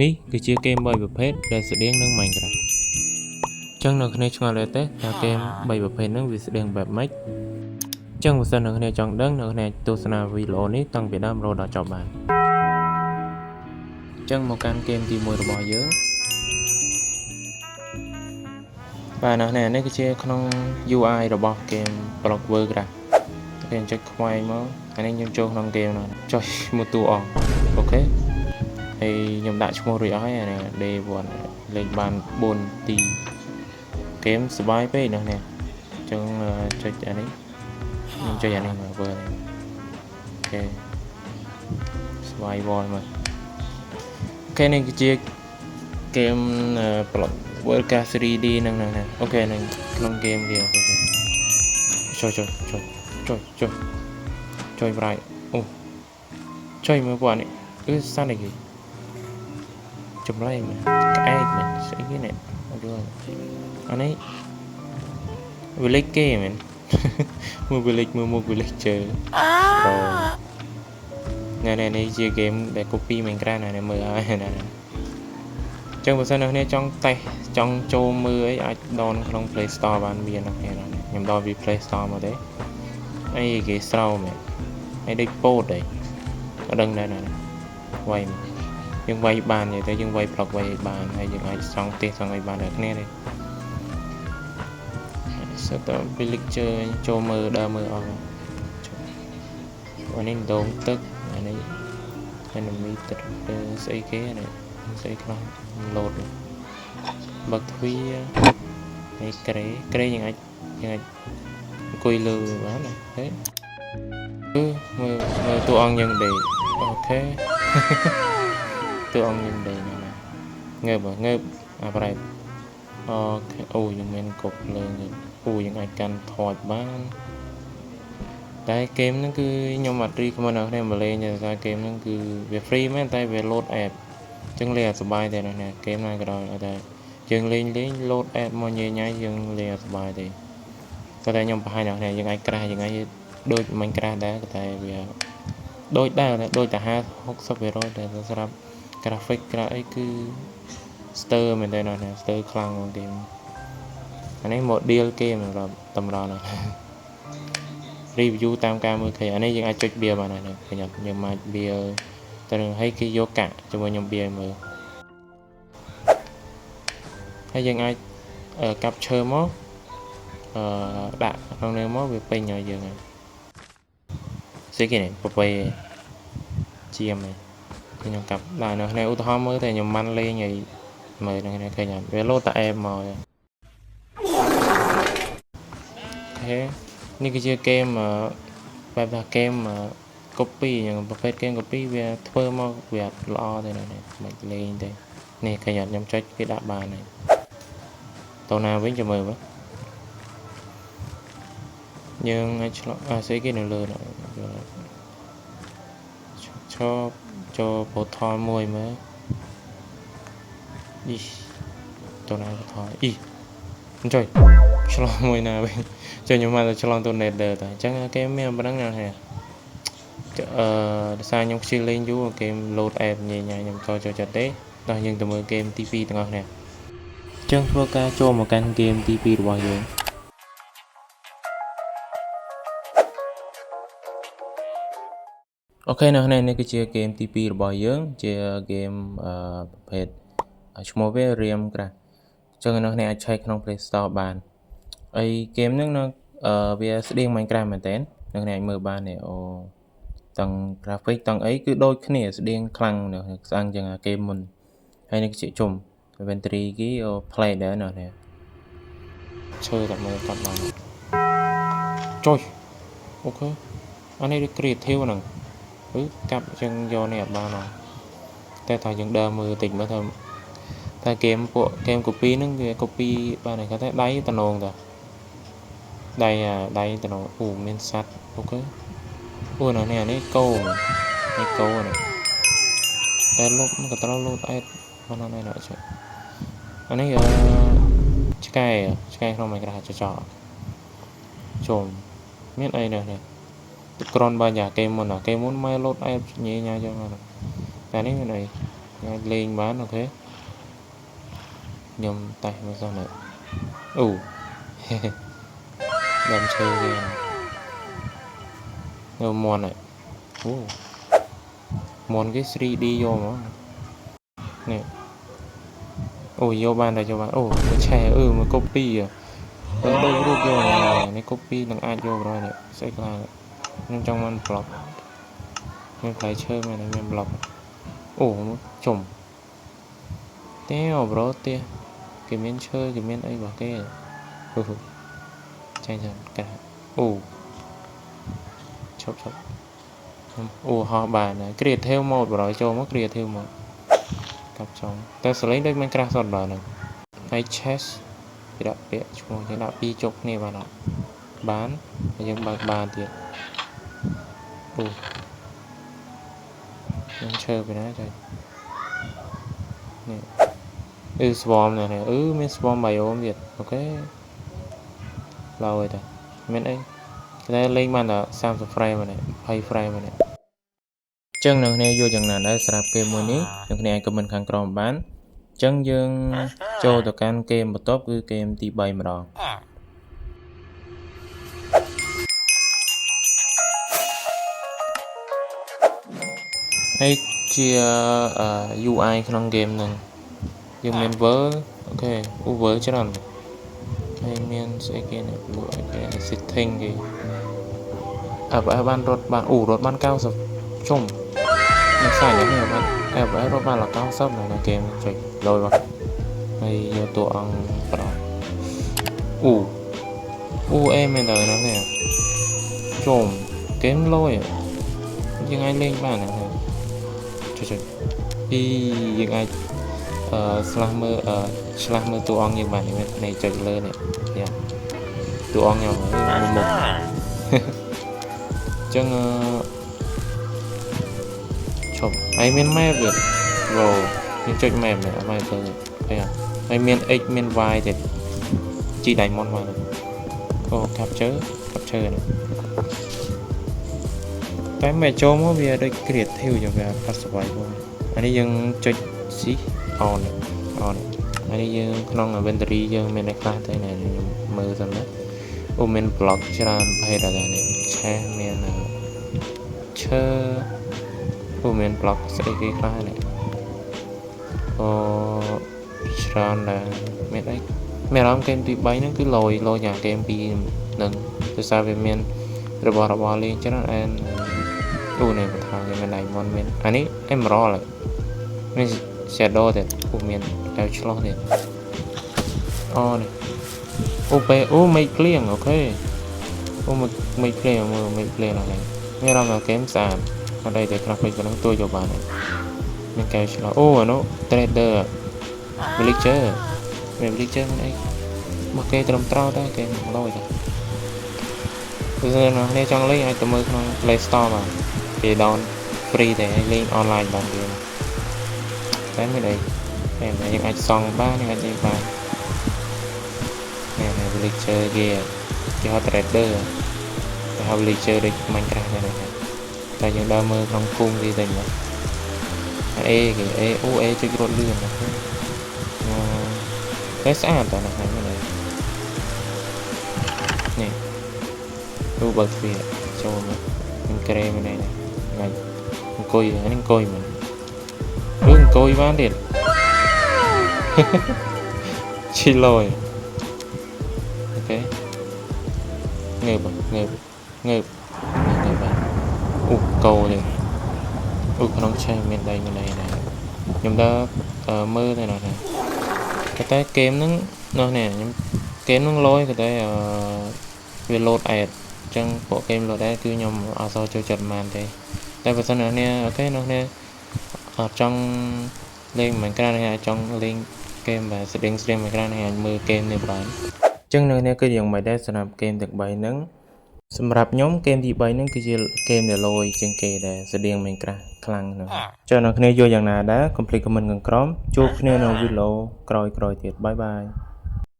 នេះគឺជាហ្គេម3ប្រភេទដែលស្តៀងនឹង Minecraft ចឹងនៅគ្នាឆ្ងល់ដែរទេថាហ្គេម3ប្រភេទហ្នឹងវាស្តៀងបែបម៉េចចឹងបើសិននៅគ្នាចង់ដឹងនៅគ្នាទស្សនាវីដេអូនេះតាំងពីដើមរហូតដល់ចប់បានចឹងមកកាន់ហ្គេមទី1របស់យើងបាទអ្នកនេះគឺជាក្នុង UI របស់ហ្គេម Block World Craft គេចុចខ្វែងមកអានេះខ្ញុំចូលក្នុងហ្គេមណាចុចមួយតួអង្គ OK ហើយខ្ញុំដាក់ឈ្មោះរួចអស់ហើយអានេះ day 1លេងបាន4ទីហ្គេមសប្បាយពេកណាស់នេះអញ្ចឹងចុចអានេះខ្ញុំចុចអានេះមកវើនេះ OK survival មក OK នេះគឺជាហ្គេម Block World Craft 3D ហ្នឹងណា OK ហ្នឹងក្នុងហ្គេមគេ OK ចុចចុចចុចចុចចុចចុចប្រាយអូចុចមើលពួកនេះអឺសត្វអីគេចម្លែកមែនក្អែកមែនស្អីគេនេះអត់យល់អានេះ village គេមែនមើល village មើលមុខ villager ប្រូណែនេះនេះជា game ដែល copy Minecraft ណាមើលហើយណាចឹងបើសិនអ្នកគ្នាចង់តេស្តចង់ចូលមើលអីអាច down ក្នុង Play Store បានមានអ្នកគ្នាខ្ញុំ down ពី Play Store មកទេអីគេស្រោមែនអីដូចពោតអីអត់ដឹងដែរណាវាយយើងវាយបានទេយើងវាយប្លុកវាយបានហើយយើងអាចសង់ផ្ទះសង់អីបានដែរគ្នាទេសិតតែ villager ចូលមើលដើរមើលអស់អានេះដងទឹកអានេះ enemy ទឹកស្អីគេនេះស្អីខ្លះលោតបើកទ្វារហើយក្រេក្រេយើងអាចអង្គុយលើបានណាហេគឺមើលមើលតួអង្គយើងដេក OK តួអង្គយើងដេកណាងើបងើបអាប្រែ OK អូយើងមានគប់ភ្លើងអូយើងអាចកាន់ torch បានតែហ្គេមហ្នឹងគឺខ្ញុំអត់ recommend ឲ្យគ្នាមកលេងទេថាហ្គេមហ្នឹងគឺវា free មែនតែវា load app អញ្ចឹងលេងអត់សប្បាយទេណាហ្គេមណាក៏ដោយតែយើងលេងលេង load app មកញ៉ៃញ៉ៃយើងលេងអត់សប្បាយទេក៏តែខ្ញុំបង្ហាញដល់គ្នាយើងអាច craft យើងអាចដូចមិញ craft ដែរតែវាដូចដែរដូចតែ50 60%តែសម្រាប់ graphic ក្រាអីគឺស្ទើរមែនទេណាស្ទើរខ្លាំងហ្មងហ្គេមអានេះ model គេសម្រាប់តម្រណា review តាមការមើលឃើញអានេះយើងអាចចុចបៀបានហើយឃើញអត់យើងអាចបៀទៅនឹងឲ្យគេយកកាក់ជាមួយខ្ញុំបៀមើលហើយយើងអាចកាប់ឈើមកអឺដាក់ក្នុងនេះមកវាពេញឲ្យយើងហើយស្អីគេនេះប្រពៃជាមខ្ញុំកាប់ដាក់នៅនេះឧទាហរណ៍មើលតែខ្ញុំមិនលេងឲ្យមើលហ្នឹងឃើញអត់វាលោតតែអែមមក OK នេះគឺជាហ្គេមបែបថាហ្គេម copy យ៉ាងប្រភេទហ្គេម copy វាធ្វើមកវាអត់ល្អទេណាមិនលេងទេនេះឃើញអត់ខ្ញុំចុចគេដាក់បានហើយតើណាវិញចាំមើលមើលយើងអាចឆ្លងអាស្អីគេនៅលើនោះឈប់ចូល portal មួយមើលអ៊ីតើណា portal អ៊ីអញ្ចុយឆ្លងមួយណាវិញចុះខ្ញុំមកទៅឆ្លងទៅ Nether តែអញ្ចឹងគេមានប៉ុណ្្នឹងណាអឺដោយសារខ្ញុំខ្ជិលលេងយូរគេ load app ញ៉ៃញ៉ៃខ្ញុំចូលចូលចិត្តទេដល់យើងទៅមើលហ្គេមទី2ទាំងអស់គ្នាអញ្ចឹងធ្វើការចូលមកកាន់ហ្គេមទី2របស់យើង OK នៅនេះនេះគឺជាហ្គេមទី2របស់យើងជាហ្គេមអឺប្រភេទឈ្មោះវា Realm Craft អញ្ចឹងនៅនេះអាចឆែកក្នុង Play Store បានហើយហ្គេមហ្នឹងនៅវាស្តៀង Minecraft មែនតើនៅនេះអាចមើលបាននេះអូទាំង graphic ទាំងអីគឺដូចគ្នាស្តៀងខ្លាំងនៅស្អាងជាងហ្គេមមុនហើយនេះគឺជាជុំ inventory គេ play ដែរនៅនេះឈើតែមើលកាត់បានចុយ OK អានេះដូច creative ហ្នឹងគឺកាប់ចឹងយកនេះអត់បានហ៎តែថាយើងដើរមើលតិចមើលថាតែហ្គេមពួកហ្គេម copy ហ្នឹងវា copy បានហើយគាត់ថាដៃតំណងតាដៃអាដៃតំណងអូមានសัตว์ OK អូនៅនេះអានេះគោនេះគោនេះតែលុបក៏ត្រូវលោតអេតបានណាស់ណាចុះអានេះអឺឆ្កែឆ្កែក្នុង Minecraft ចចជុំមានអីនៅនេះក្រនបើយ៉ាគេមុនគេមុនមកលោតអែបញ៉ៃញ៉ាចឹងតែនេះមានអី អាចលេងបាន OK ខ្ញុំតេស្តមើលសិនណាអូ ដើមឈើគេនៅមន់អូមន់គេ 3D យកហ្មងនេះអូយកបានដែរយកបានអូឆែអឺមក copy មិនដូចរូបយកនេះ copy នឹងអាចយកបណ្ដោយនេះស្អីខ្លះខ្ញុំចង់បាន block មានផ្លែឈើមែនមាន block អូជុំទេអូ bro ទេគេមានឈើគេមានអីរបស់គេហឺចាញ់ចាញ់កាអូឈប់ឈប់អូហោះបាន creative mode បរយចូលមក creative mode កាប់ចង់តែសលេងដូចមិនក្រាស់សតបាទហ្នឹងហើយ chest គេដាក់ពាក្យឈ្មោះគេដាក់ពីរជុកគ្នាបានអត់បានហើយយើងបើកបានទៀតអូខ្ញុំឈើពីណាចុចនេះអឺ swamp នេះអឺមាន swamp biome ទៀត OK ឡើយតាមានអីតែលេងបានតែ30 frame នេះ20 frame នេះចឹងអ្នកគ្នាយល់យ៉ាងណាដែរសម្រាប់ហ្គេមមួយនេះអ្នកគ្នាអាច comment ខាងក្រោមបានចឹងយើងចូលទៅកាន់ហ្គេមបន្ទាប់គឺហ្គេមទី3ម្ដងហើយជា UI ក្នុងហ្គេមហ្នឹងយើងមាន world OK អូ world ច្រើនហើយមានស្អីគេនេះលក់អីគេ setting គេ FPS បានរត់បានអូរត់បាន90ជុំនឹងខ្សែនេះបាន FPS រត់បានដល់90នៅក្នុងហ្គេមចុចលយបាទហើយយកតួអង្គប្រោអូអូអេមែនតើណានេះជុំហ្គេមលយយើងអាចលេងបានណាចុចចុចពីយើងអាចអឺស្លាស់មើលអឺឆ្លាស់មើលតួអង្គយើងបាននេះនេះចុចលើនេះយ៉ាតួអង្គខ្ញុំមុខចឹងអឺឈប់ហើយមាន map ទៀត bro យើងចុច map នេះអត់ទៅឃើញអត់ហើយមាន x មាន y ទៀតជី diamond មកអូ capture capture នេះតែមកចូលមកវាដូច creative ចឹងវាអត់ survival អានេះយើងចុច C on on អានេះយើងក្នុង inventory យើងមានអីខ្លះទេណាខ្ញុំមើលសិនណាអូមាន block ច្រើនប្រភេទដែរនេះឆេះមានឈើអូមាន block ស្អីគេខ្លះនេះអូច្រើនដែរមានអីមានអារម្មណ៍ហ្គេមទី3ហ្នឹងគឺលយលយយ៉ាងហ្គេម2ហ្នឹងដោយសារវាមានរបស់របរលេងច្រើនអែនអូនេះបន្ថែមគេមាន diamond មានអានេះ emerald មាន shadow ទៀតអូមានកែវឆ្លោះទៀតអូនេះអូពេលអូមេឃភ្លៀង OK អូមេឃភ្លៀងមើលមេឃភ្លៀងហ្នឹងមានអារម្មណ៍ថាហ្គេមស្អាតអត់អីតែ graphic ប៉ុណ្ណឹងទួយកបានមានកែវឆ្លោះអូអានោះ trader villager មាន villager មានអីមកគេត្រឹមត្រូវដែរគេលយដែរគឺអ្នកគ្នាចង់លេងអាចទៅមើលក្នុង Play Store បាទគេ down free តែលេង online បានទៀតតែមានអីតែយើងអាចសង់បានយើងអាចលេងបាននេះនេះ villager គេគេហៅ trader គេហៅ villager ដូច Minecraft ដែរតែយើងដើរមើលក្នុងភូមិគេតែមកអេគេអេអូអេចុចរត់លឿនណាស់តែស្អាតតើណាស់ហ្នឹងនេះនេះរូបបើកទ្វារចូលមកនឹងក្រេមែននេះថ្ងៃអង្គុយនេះអង្គុយមែនឬអង្គុយបានទៀតឈីលយ OK ងើបងើបងើបងើបបានអូកោទេអូក្នុងឆេះមានដៃមានអីណាខ្ញុំដើរមើលទៅណាតែហ្គេមហ្នឹងនោះនេះខ្ញុំហ្គេមហ្នឹងលយតែអឺវា load ad អញ្ចឹងពួកហ្គេម load ad គឺខ្ញុំអត់សូវចូលចិត្តប៉ុន្មានទេតែបើសិនអ្នកនេះ OK អ្នកនេះអត់ចង់លេង Minecraft អ្នកអាចចង់លេងហ្គេមបែបស្តៀងស្តៀង Minecraft អ្នកអាចមើលហ្គេមនេះបានអញ្ចឹងអ្នកនេះគឺយ៉ាងម៉េចដែរសម្រាប់ហ្គេមទាំង3ហ្នឹងសម្រាប់ខ្ញុំហ្គេមទី3ហ្នឹងគឺជាហ្គេមដែលលយជាងគេដែរស្តៀង Minecraft ខ្លាំងហ្នឹងចុះអ្នកគ្នាយល់យ៉ាងណាដែរកុំភ្លេច comment ខាងក្រោមជួបគ្នានៅវីដេអូក្រោយៗទៀត bye bye.